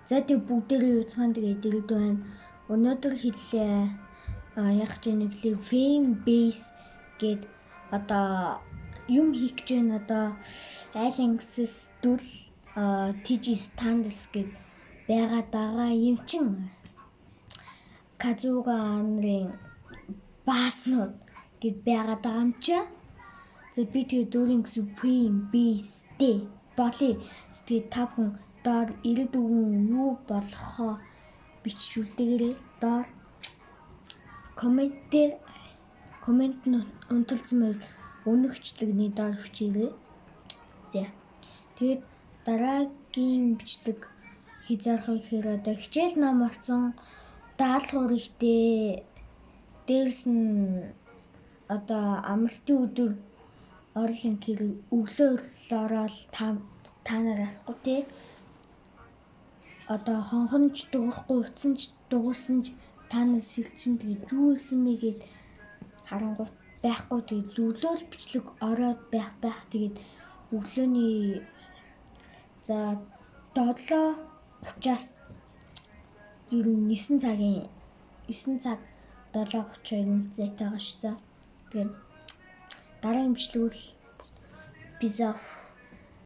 За, тэг бүгдээрээ юуцгаан, тэгээд ирээд байна. Өнөөдөр хэллээ. А яг ч нэг л fan base гээд одоо юм хийх гэж байна. Одоо Айл ангисс дүл TG Stands гээд байгаа дага юм чин Казуга нарын бааснууд гэд байгаа даа юм чи. За, би тэгээд өөрийн гэсэн fan base тэй болъё. Тэгээд та бүхэн доор ирээдүйн юу болохоо бичүүлдэгээрэй. Доор comment дээр comment нь унталсан байвал өмнөх бичлэгний доор бичээрэй. За. Тэгээд дараагийн бичлэг хизаарах вэ гэхээр одоо хичээл ном болсон, даалгавар ихтэй, дээрэс нь одоо амралтын өдөр орлын гэр өглөө ороод та та нар авахгүй те, одоо хонхонч дуурахгүй, утсан ч дуурсан ч та нар сэлчин, тэгээд юу хэлсэн мэ гээд харангуут байхгүй. Тэгээд өглөө л бичлэг ороод байх байх. Тэгээд өглөөний, за, 7:30-аас ер нь 9 цагийн 9 цаг 7:32 зайтай байгаа ш. За, тэгээд дараагийн бичлэгүүл peace out.